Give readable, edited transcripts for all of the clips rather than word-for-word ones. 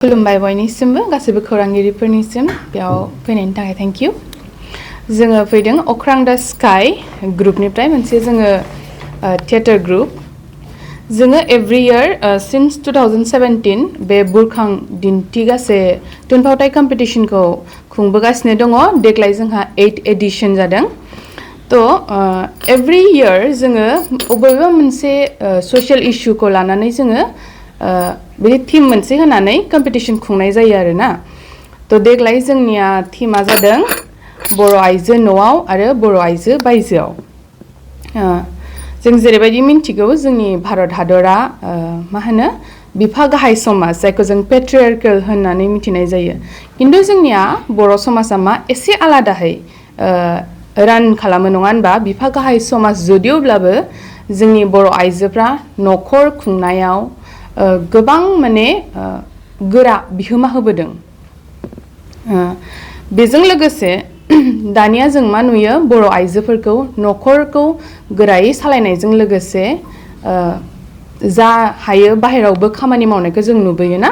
खुलुमबाय बयनिसिमबो गासैबो खौरांगिरिफोरनिसिम बेयाव फैनायनि थाखाय थेंक इउ जोङो फैदों अख्रां दा स्काई ग्रुपनिफ्राय मोनसे जोङो थिएटार ग्रुप जोङो एभ्रि इयार सिन्स 2017 बे बुरखां दिन्थिगासे थुनफावथाय कम्पिटिशनखौ खुंबोगासिनो दङ देग्लाय जोंहा 8 एडिशन जादों तो एभ्रि इयार जोङो बबेबा मोनसे ससियेल इश्यूखौ लानानै जोङो बे थीम मोनसे होनानै कम्पिटिशन खुंनाय जायो आरोना तो देग्लाय जोंनिया थीमा जादों बर' आइजो न'आव आरो बर' आइजो बायजोआव जों जेरैबायदि मिन्थिगौ जोंनि भारत हादरा मा होनो बिफा गाहाय समाज जायखौ जों पेट्रियार्केल होननानै मिथिनाय जायो किन्तु जोंनिया बर' समाजा मा एसे आलादायै रान खालामो नङा होनबा बिफा गाहाय समाज जदिवब्लाबो जोंनि बर' आइजोफ्रा न'खर खुंनायाव गोबां माने गोरा बिहोमा होबोदों बेजों लोगोसे दानिया जों मा नुयो बर' आइजोफोरखौ न'खरखौ गोरायै सालायनायजों लोगोसे जा हायो बाहेरावबो खामानि मावनायखौ जों नुबोयोना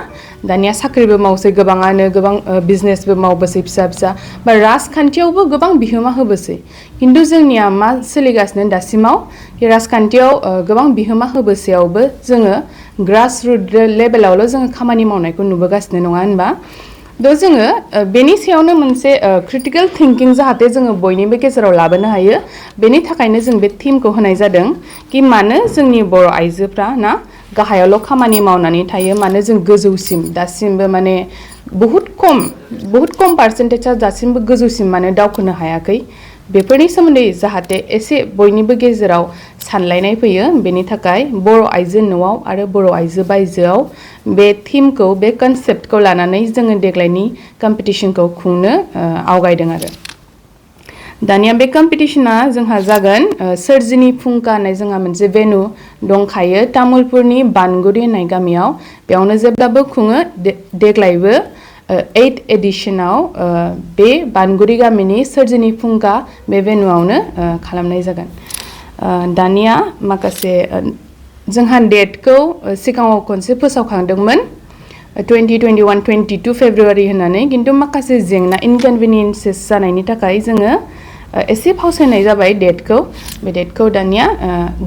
दानिया साख्रिबो मावसै गोबाङानो गोबां बिजनेसबो मावबोसै फिसा फिसा बा राजखान्थियावबो गोबां बिहोमा होबोसै किन्तु जोंनिया मा सोलिगासिनो दासिमाव राजखान्थियाव गोबां बिहोमा होबोसेयावबो जोङो ग्रासरुट लेभेलावल' जोङो खामानि मावनायखौ नुबोगासिनो नङा होनबा थ' जोङो बेनि सायावनो मोनसे क्रिटिकेल थिंकिं जाहाथे जोङो बयनिबो गेजेराव लाबोनो हायो बेनि थाखायनो जों बे थीमखौ होनाय जादों कि मानो जोंनि बर' आइजोफ्रा ना गाहायावल' खामानि मावनानै थायो मानो जों गोजौसिम दासिमबो माने बहुत खम पार्सेन्टेजआ दासिमबो गोजौसिम मानो दावखोनो हायाखै बेफोरनि सोमोन्दै जाहाथे एसे बयनिबो गेजेराव सानलायनाय फैयो बेनि थाखाय बर' आइजो न'आव आरो बर' आइजो बायजोआव बे थीमखौ बे कनसेप्टखौ लानानै जोङो देग्लायनि कम्पिटिशनखौ खुंनो आवगायदों आरो दानिया बे कम्पिटिशना जोंहा जागोन सोरजिनि फुंखा होननाय जोंहा मोनसे भेन्यू दंखायो तामुलपुरनि बानगुरि होननाय गामियाव बेयावनो जेब्लाबो खुङो देग्लायबो 8 एडिशनाव बे बानगुरि गामिनि सोरजिनि फुंखा बे भेन्यूआवनो खालामनाय जागोन दानिया माखासे जोंहा डेटखौ सिगाङाव खनसे फोसावखांदोंमोन 2021-22 फेब्रुवारि होननानै किन्तु माखासे जेंना इनकनभिनियेन्सेस जानायनि थाखाय जोङो एसे फावसायनाय जाबाय डेटखौ बे डेटखौ दानिया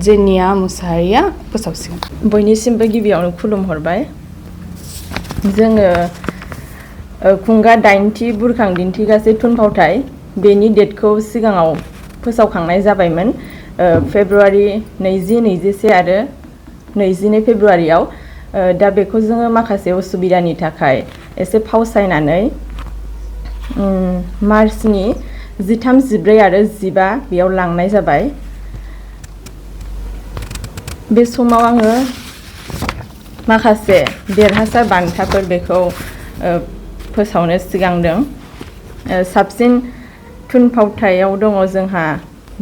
जेनिया मुसाहारिया फोसावसिगोन बयनिसिमबो गिबियावनो खुलुमहरबाय जोङो खुंगा 8थि बुरखां दिन्थिगासे थुनफावथाय बेनि डेटखौ सिगाङाव फोसावखांनाय जाबायमोन फेब्रुवारि 20-21 आरो 22 फेब्रुवारियाव दा बेखौ जोङो माखासे उसुबिदानि थाखाय एसे फावसायनानै मार्चनि 13, 14 आरो 15 बेयाव लांनाय जाबाय बे समाव आङो माखासे देरहासार बान्थाफोर बेखौ फोसावनो सिगांदों साबसिन थुनफावथायाव दङ जोंहा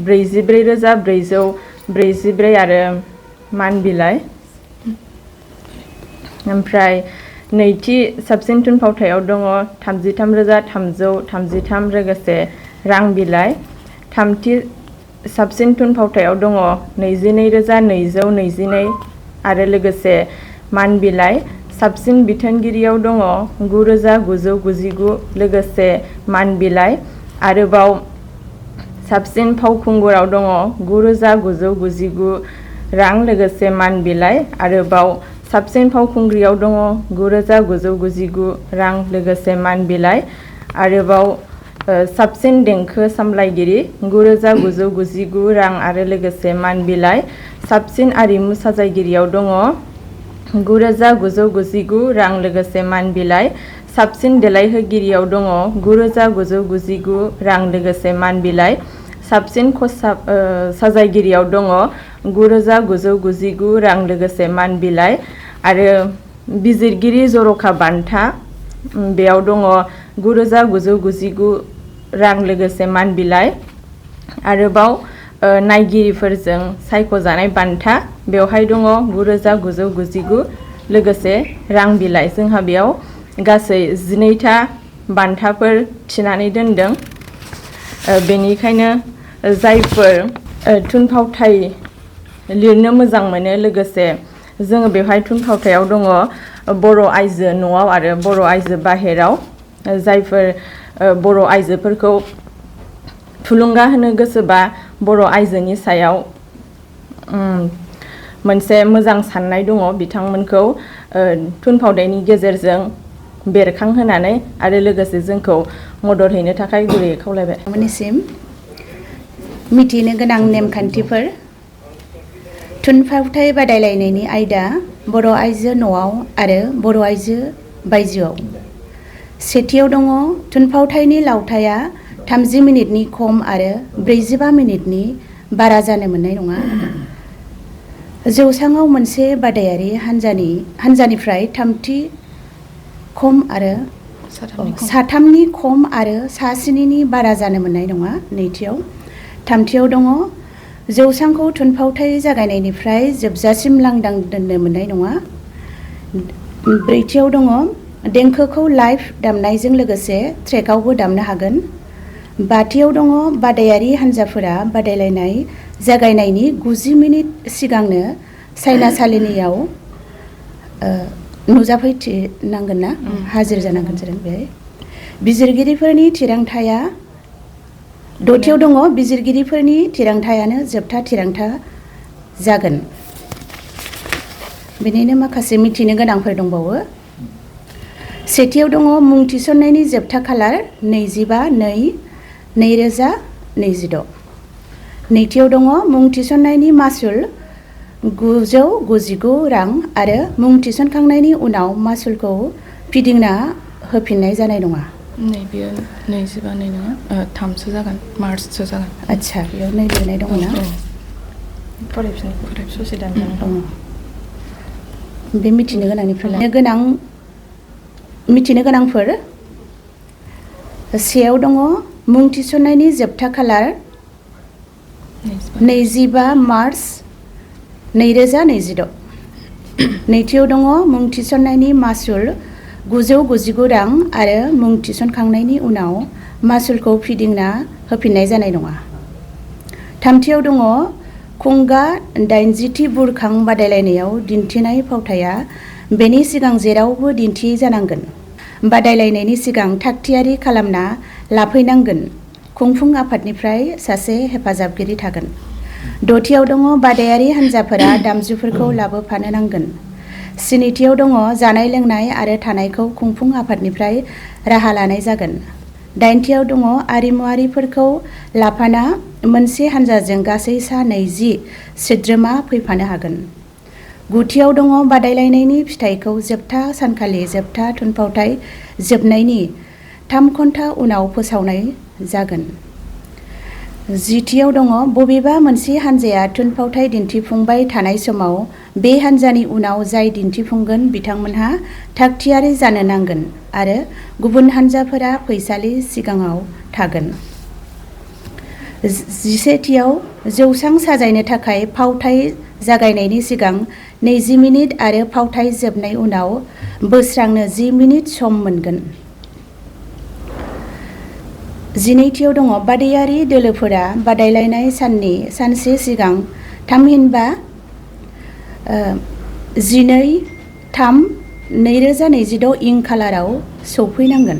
44,444 आरो मान बिलाइ ओमफ्राय नैथि साबसिन थुनफावथायाव दङ 33,333 लोगोसे रां बिलाइ थामथि साबसिन थुनफावथायाव दङ 22,222 आरो लोगोसे मान बिलाइ साबसिन बिथोनगिरियाव दङ 9,999 लोगोसे मान बिलाइ आरोबाव साबसिन फावखुंगुराव दङ 9,999 रां लोगोसे मान बिलाइ आरोबाव साबसिन फावखुंग्रियाव दङ 9,999 रां लोगोसे मान बिलाइ आरोबाव साबसिन देंखो सामलायगिरि 9,999 रां आरो लोगोसे मान बिलाइ साबसिन आरिमु साजायगिरियाव दङ 9,999 रां लोगोसे मान बिलाइ साबसिन देलायहोगिरियाव दङ 9,999 रां लोगोसे मान बिलाइ साबसिन खसाब साजायगिरियाव दङ 9,999 रां लोगोसे मान बिलाइ आरो बिजिरगिरि जर'खा बान्था बेयाव दङ 9,999 रां लोगोसे मान बिलाइ आरोबाव नायगिरिफोरजों सायख'जानाय बान्था बेवहाय दङ 9,999 लोगोसे रां बिलाइ जोंहा बेयाव गासै 12था बान्थाफोर थिनानै दोनदों बेनिखायनो जायफोर थुनफावथाय लिरनो मोजां मोनो लोगोसे जोङो बेवहाय थुनफावथायाव दङ बर' आइजो न'आव आरो बर' आइजो बाहेराव जायफोर बर' आइजोफोरखौ थुलुंगा होनो गोसोबा बर' आइजोनि सायाव मोनसे मोजां साननाय दङ बिथांमोनखौ थुनफावथायनि गेजेरजों बेरखांहोनानै आरो लोगोसे जोंखौ मदद हैनो थाखाय गुरैयै खावलायबाय। मोननिसिम मिथिनो गोनां नेमखान्थिफोर थुनफावथाय बादायलायनायनि आयदा बर' आइजो न'आव आरो बर' आइजो बायजोआव। सेथियाव दङ थुनफावथायनि लावथाया 30 मिनिटनि खम आरो 45 मिनिटनि बारा जानो मोननाय नङा। जौसाङाव मोनसे बादायारि हानजानिफ्राय साथामनि खम आरो सा 7नि बारा जानो मोननाय नङा। थामथियाव दङ जौसांखौ थुनफावथाय जागायनायनिफ्राय जोबजासिम लांदां दोननो मोननाय नङा। ब्रैथियाव दङ देंखोखौ लाइभ दामनायजों लोगोसे ट्रेकआवबो दामनो हागोन। बाथियाव दङ बादायारि हानजाफोरा बादायलायनाय जागायनायनि 90 मिनिट सिगांनो सायनासालियाव नुजाफैनांगोन ना हाजिर जानांगोन जों बेहाय। बिजिरगिरिफोरनि थिरांथाया दथियाव दङ बिजिरगिरिफोरनि थिरांथायानो जोबथा थिरांथा जागोन। बेनिनो माखासे मिथिनो गोनांफोर दंबावो। सेथियाव दङ मुं थिसननायनि जोबथा खालार 25/2/2026। नैथियाव दङ मुं थिसननायनि मासुल 999 रां आरो मुं थिसनखांनायनि उनाव मासुलखौ फिदिंना होफिननाय जानाय नङा। बेयो 25 नङा 3सो जागोन मार्चसो जागोन। आच्छा बेयाव लिरनाय दङ ना? फरायफिन ससे दानजानाय दङ। बे मिथिनो गोनांनिफ्राय मिथिनो गोनांफोर सेयाव दङ मुं थिसननायनि जोबथा खालार 25 मार्च 2026। नैथियाव दङ मुं थिसननायनि मासुल 999 रां आरो मुं थिसनखांनायनि उनाव मासुलखौ फिदिंना होफिननाय जानाय नङा। थामथियाव दङ खुंगा 80थि बुरखां बादायलायनायाव दिन्थिनाय फावथाया बेनि सिगां जेरावबो दिन्थि जानांगोन। बादायलायनायनि सिगां थागथियारि खालामना लाफैनांगोन। खुंफुं आफादनिफ्राय सासे हेफाजाबगिरि थागोन। दथियाव दङ बादायारि हानजाफोरा दामजुफोरखौ लाबोफानो नांगोन। स्निथियाव दङ जानाय लोंनाय आरो थानायखौ खुंफुं आफादनिफ्राय राहा लानाय जागोन। दाइनथियाव दङ आरिमुआरिफोरखौ लाफाना मोनसे हानजाजों गासै सा 20 सोद्रोमा फैफानो हागोन। गुथियाव दङ बादायलायनायनि फिथाइखौ जोबथा सानखालि जोबथा थुनफावथाय जोबनायनि 3 घन्टा उनाव फोसावनाय जागोन। जिथियाव दङ बबेबा मोनसे हानजाया थुनफावथाय दिन्थिफुंबाय थानाय समाव बे हानजानि उनाव जाय दिन्थिफुंगोन बिथांमोनहा थागथियारि जानो नांगोन आरो गुबुन हानजाफोरा फैसालि सिगाङाव थागोन। 11थियाव जौसां साजायनो थाखाय फावथाय जागायनायनि सिगां 20 मिनिट आरो फावथाय जोबनाय उनाव बोस्रांनो 10 मिनिट सम मोनगोन। 12थियाव दङ बादायारि दोलोफोरा बादायलायनाय साननि सानसे सिगां थामहिनबा 12/3/2026 इं खालाराव सौफैनांगोन।